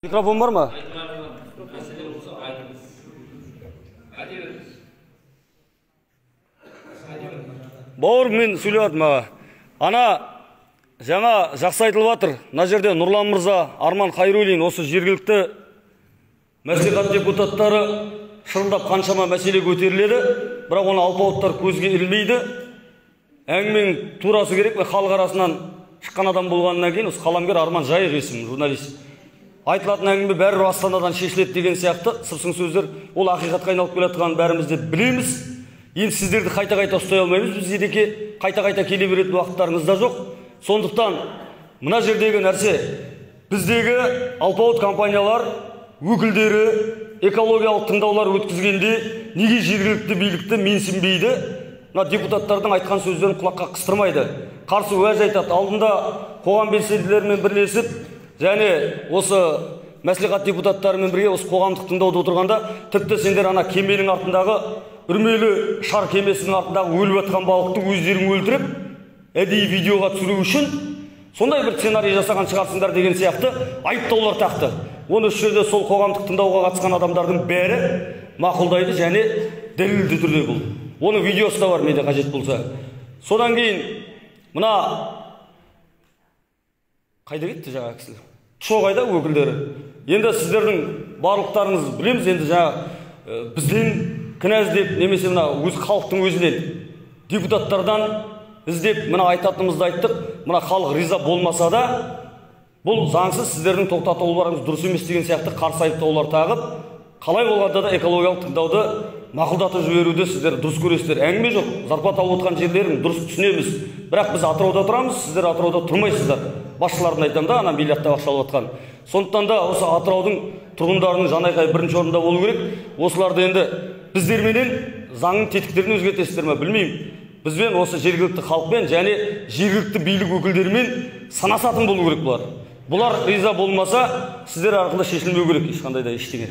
Микрофон бар ма? Бауырым, мен сөйлеп жатырмын аға. Ана жаңа жақсы айтылып жатыр. Мына жерде Нұрлан мырза, Арман Хайруллин, осы жергілікті мәслихат депутаттары шырылдап қаншама мәселе көтеріледі, бірақ оны алпауыттар көзге ілмейді. Әңгіменің турасы керек, мен халық арасынан шыққан адам болғаннан кейін осы қаламгер Арман Жайық есімі журналист. Айтылатын әңгіме бәрібір Астанадан шешіледі деген сияқты сыпсың сөздер, ол ақиқатқа айналып келе жатқанын бәріміз де білеміз. Енді сіздерді қайта-қайта ұстай алмаймыз, біз едеке қайта-қайта келе беретін уақыттарыңыз да жоқ. Сондықтан мына жердегі нәрсе, біздегі алпауыт компаниялар өкілдері экологиялық тыңдаулар өткізгенде неге жергілікті билікті менсінбейді, мына депутаттардың айтқан сөздерін құлаққа қыстырмайды, қарсы уәж айтады. Алдында қоғам белсенділерімен бірлесіп және осы мәслихат депутаттарымен бірге осы қоғамдық тыңдауда отырғанда, тіпті сендер ана кеменің артындағы үрмелі шар кемесінің артындағы өліп жатқан балықты өздерің өлтіріп әдейі видеоға түсіру үшін сондай бір сценарий жасаған шығарсыңдар деген сияқты айыптаулар тақты. Оны осы жерде сол қоғамдық тыңдауға қатысқан адамдардың бәрі мақұлдайды және дәлелді түрде бұл. Оның видеосы да бар менде қажет болса. Содан кейін мына қайда кетті жаңа кісілер? Тұшо қайда өкілдері? Енді сіздердің барлықтарыңыз білеміз, енді жаңа бізден кінә іздеп, немесе мына өз халықтың өзінен, депутаттардан іздеп, мына айтатынымызды айттық, мына халық риза болмаса да, бұл заңсыз сіздердің тоқтатуларыңыз дұрыс емес деген сияқты қарсы айыптаулар тағып, қалай болғанда да экологиялық тыңдауды мақұлдатып жіберуді сіздер дұрыс көресіздер. Әңгіме жоқ, зарплата алып отырған жерлерін дұрыс түсінеміз. Бірақ біз Атырауда тұрамыз, сіздер Атырауда тұрмайсыздар. Басшыларын айтамын да, ана миллиардтап ақша алып жатқан. Сондықтан да осы Атыраудың тұрғындарының жанайқайы бірінші орында болу керек. Осыларды енді біздерменен заңның тетіктерін өзгертесіздер ме білмеймін. Бізбен осы жергілікті халықпен және жергілікті билік өкілдерімен санасатын болу керек бұлар. Бұлар риза болмаса, сіздер арқылы шешілмеу керек ешқандай да ештеңе.